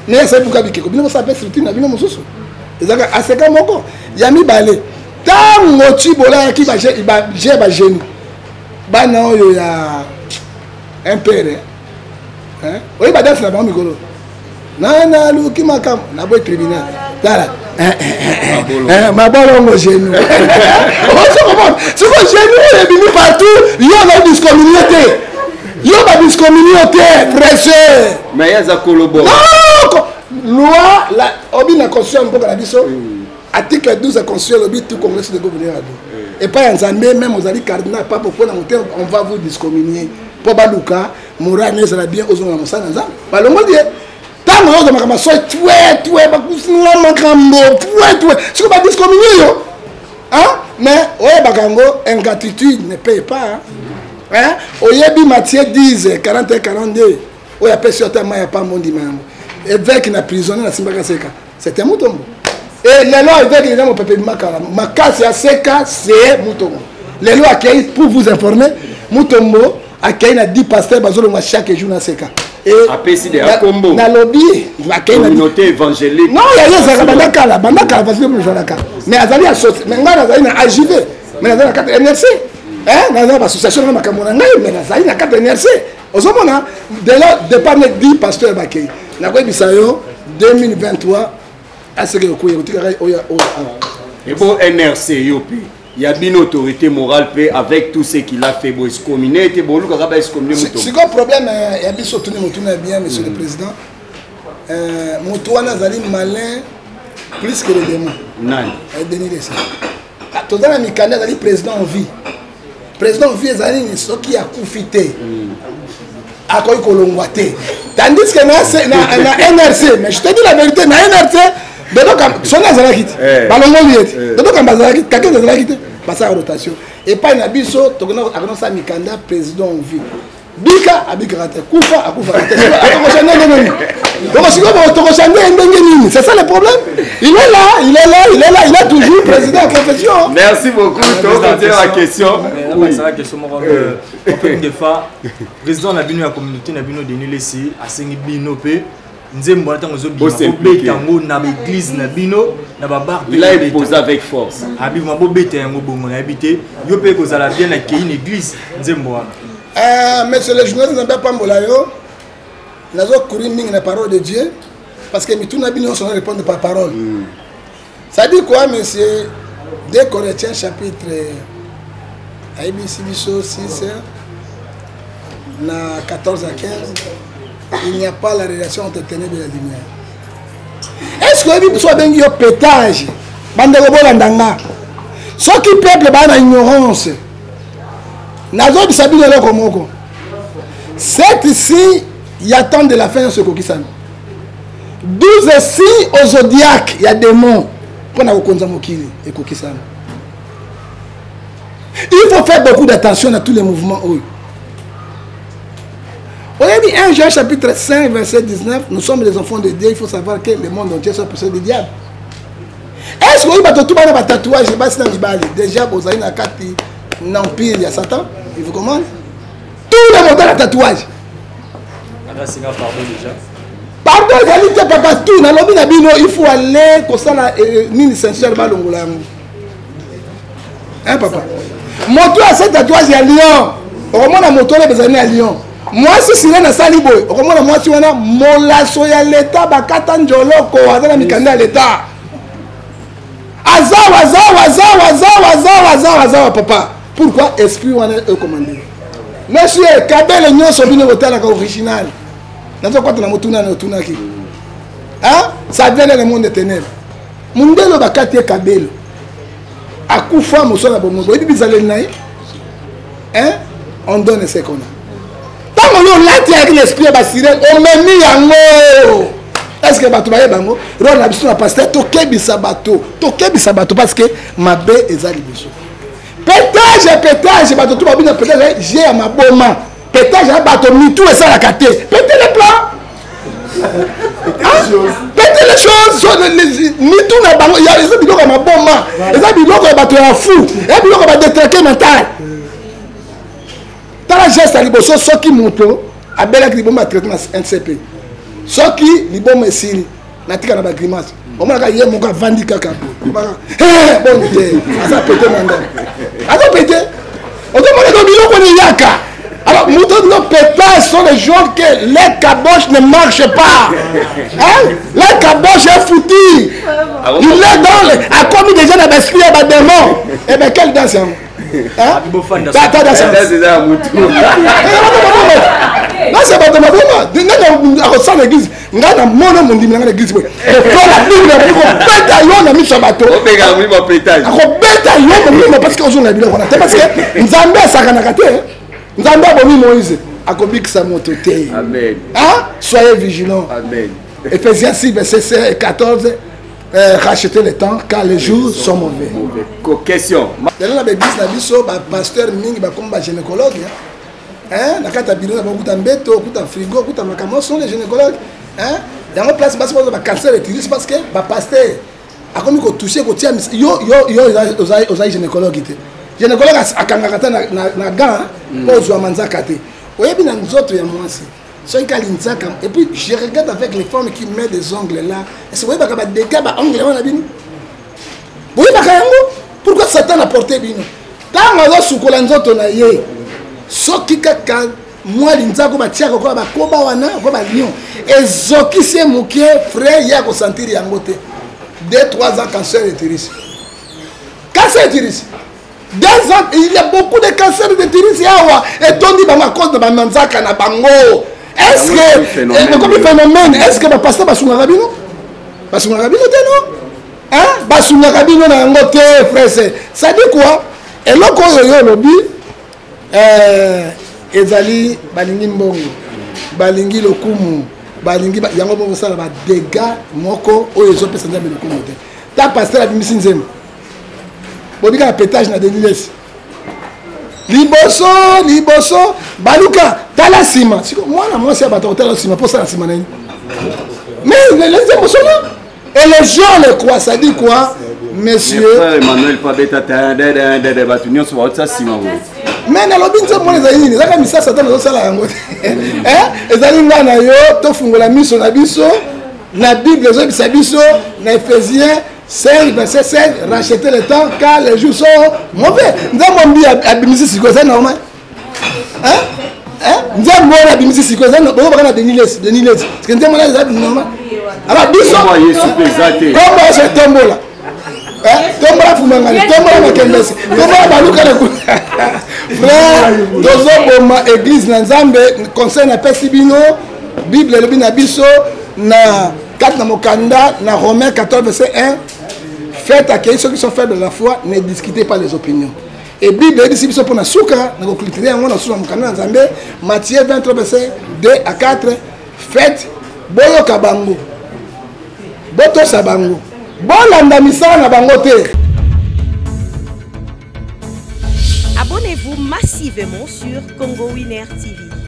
me asali buka bikeko. Bino bosala mpe structure na bino mosusu ezalaka aseka moko ya mibale. Ntango Cibola ayaki, baje bagenu bana oyo ya impere, oyebi badanse na bango mikolo nanaluki makambo naboyi tribunal. Tala mabolongo, genou, ozokomona siko genou oyo ebimi partout. Yo ozali discommunie te, yo badiscommunie te, frère. Mais ye aza kolobo. Loi obi na constitution ya mboka na biso, article 12 ya constitution elobi: tout Congolais de gouverneur ado epai ya Nzambe. Même ozali cardinal, pape, okona motema, on va vous discommunier mpo baluka moral no ezala bien, ozonga na mosala na Nzambe. Balongoli ye ntango oyo ozwa makambo soi twe twe, bakusinga makambo twe twe, siko badiscommunie yo. Mais oyebaka yango, ingratitude ne paye pas, hein? Oyebi Matthieu 10 41 42, oyo apesi yo ata mai ya pamba, ondima yango. Évêque na prison nde nasimbaka seka, c'était Mutombo. E lelo évêque eza mopepe makala makasi ya seka, c'est Mutombo. Lelo akei, pour vous informer, Mutombo akei na 10 pasteur bazolongwa chaque jour na seka. Apesi de akombo. Nalobi akei communauté évangélique. Non, ya ye ezalaka banda kala, banda kala, parce que ezalaka, mais azali associé. Mais ngai nazali na AJV, mais nazali na kati NRC, nazali na baassociation na makambo na ngai, mais nazali na kati NRC. Ozomona dela départ ne 10 pasteur bakei. Nakoyebisa yo, 2023 aseke okoya kotikaka oyo oyo awa. Ebo NRC yo mpe ya bino autorité morale mpe, avec tout ce qu'il a fait, boexcommunier ete bolukaka baexcommunier moto. Sikoyo problème ya biso, otuni motuna ya bien, monsieur le président. Moto wana azali malin plus que le démon. Nani? Denis Lesa. Toza na mikanda, azali président en vie. Président en vie ezali nini? Soki akufi te, akoki kolongwa te. Tandis que na NRC, mais je te dis la vérité, na NRC Dodo soki azalaki te, balongoli ye te. Dodo Kamba azalaki te, Kakende azalaki te, basala rotation. Epai na biso akonosala mikanda, président en vie bika abikaka te, kufa akufaka te. Atokochange ndenge nini? Tokosikoyo tokochange ndenge nini? C'est ça le problème. Il est là, il est là, il est là, il est toujours président de confession. Merci beaucoup. Tokocontinue la question. Oui, la question moko, en fait, des fois président na bino ya communauté na bino, Denis Lesi, asengi bino mpe nzembo wana ntango ezobima, bobeta yango na baeglise na bino, na babar. Il a imposé avec force. Abima, bobeta yango bongo. Nayebi te, yo mpe kozala bien akei na église nzembo wana. Monsieur le journaliste, Nzambe apambola yo. Nazocourir mingi na parole de Dieu parce que mituna bino nyonso na répondre par parole. Ça dit quoi, monsieur? 2 Corinthiens chapitre ayebisi biso 6 na 14 à 15: il n'y a pas la relation entre ténèbres et la lumière. Est ce que oyebi biso babengi yo petage? Bandeko bolanda nga, soki peuple baa na ignorance, nazobisa bino eloko moko, cette si ya temps de la fin nyonso ekokisami. 12 signes au zodiaque ya démon mpo na kokonza mokili ekokisami. Il faut faire beaucoup d'attention na tous les mouvements oyo. Oyebi 1 Jean chapitre 5 verset 19, nous sommes les enfants de Dieu, il faut savoir que le monde entier soit possède du diable. Est-ce que oyebi bato tu bana batatouage basi na mibali déjà bozali na kati na empire ya Satan? Il vous commande tout le monde na tatouage. Pardon ezali te papa, tout nalobi na bino, il faut aller kosala nini sincère balongola yango. Hein papa, moto ase tatouage ya lion, okomona moto wana ezali ya lion. Mwasi sirene asali boye, okomona mwasi wana molaso ya leta bakata njoloko, aza na mikanda ya leta. Azawa azawa azawa azawa azawa azawa azawa papa. Pourquoi esprit wana ekomande? Monsieur kabele nyonso bino botalaka original, nazokota na motuna na otunaki, hein? Ça vient dans le monde des ténèbres. Mundele bakati ye kabelo akufa mosala bomoi, boyebi bizaleli na ye, hein? On donne ce qu'on a. Ntango yo olati ayaki na esprit ya basirene, omemi yango. Est ce que bato bayeba yango? Role na biso na pasteur, tokebisa bato, tokebisa bato parce que mabe eza liboso. Petage, petage, bato to babina petage je ya maboma, petage ya bato mitu esalaka te. Pete le plan, pete les choses, mitu na bango eza biloko ya maboma, eza biloko ya bato ya fou, eza biloko ya badetraque mental. Tala geste ya liboso, soki moto abelaki liboma, traité na NCP, soki liboma esili, natika na bagrimace, omonaka ye moko avandi kaka boye, boni te, aza pete na ndako, aza pete. Ozomona to biloko wana eyaka. Alors, moto no pétage sont les gens que les caboches ne marchent pas. Hein? Les caboches est foutu. Il est dans les... A commis déjà dans l'esprit ya badémon. Eh ben, quelle danse yango? Tata danse. Danse ya bato maboma. Nani akosala église? Ngai na mona mondimi nanga na église boye. Kotola Bible akobeta yo na miso ya bato. Akobeta yo molimo parce que ozonga biloko wana te, parce que Nzambe asakanaka te. Nzambe abomi Moïse, akobikisa moto te. Amen. Hein? Soyez vigilants. Amen. Ephésiens 6 verset 16 et 14, rachetez le temps car les jours sont mauvais. Question. Lelo na baeglise na biso bapasteur mingi bakomi bagynécologue, hein? Na kati ya biro na bakuta mbeto, okuta frigo, okuta makambo, sont les gynécologues, hein? Yango place basi bazwa bacancer utérus parce que bapasteur akomi kotouche kotia yo yo yo ozali gynécologue te. Gynécologue akangaka te na gant mpo ozwa manzaka te. Oyebi na nzoto ya mwasi soki kali nzaka. Et puis je regarde avec les femmes qui met des ongles là, est-ce que boyebaka badégâts ba ongle wana? Bino boyebaka yango? Pourquoi Satan aporte bino ntango azosukola nzoto na ye? Soki kaka mwa linzako batiaka koya bakoba wana ko balion ezokisi ye moke, frère, ye akosentir yango te. 2 3 ans, cancer utérus, cancer utérus. 2 ans, il y a beaucoup de cancer d'utérus awa etondi bango à cause de bamanzaka na bango. Est ce que ekomi phénomène? Est ce que bapasteur basungaka bino? Basungaka bino te, non? Hein? Basungaka bino na yango te, frère. Ça dit quoi? Eloko oyo yo olobi, ezali balingi mbongo, balingi lokumu, balingi yango moko kosala badégâts moko oyo ezopesa Nzambe lokumu te. Ta pasteur abimisi nzembo, bobika na pétage na Denis Lesi, liboso liboso baluka tala nsima. Siko mwana mwasi ya bato akotala nsima mpo osala nsima na ye, mais le nzembo solo et les gens le croient. Ça dit quoi, monsieur? Frère Emmanuel pabeta ta bato nyonso baotisa nsima boye. Mais nalobi nzembo wana ezali nini? Ezaka misala Satan azosala yango te. Ezali ngai na yo tofungola miso na biso na Bible ezoyebisa biso na Éphésiens 5 verset 5, rachetez le temps car les jours sont mauvais. Nzembo mbi abimisi sikoyo eza normal? Nzembo wana abimisi sikoyo eza bozobaka na Denis Lesi, Denis Lesi, parce que nzembo wana eza normal? Alors biso Yesu mpe eza te. Kombo Yesu, etombola tombola fumangani, tombola makembesi, tombola baluka na kuna. Frère, tozoboma église na Nzambe. Conseil napesi bino, Bible elobi na biso na Kati na mokanda na Romains 14 verset 1, faites accueillir ceux qui sont faibles de la foi, ne discutez pas les opinions. Et Bible eyebisi biso mpo na suka na koklitire yango na suka mokanda na Nzambe, Matthieu 23 verset 2 à 4, faites boyoka bango, botosa bango, bolanda misala na bango te. Abonnez-vous massivement sur Congo Winner TV.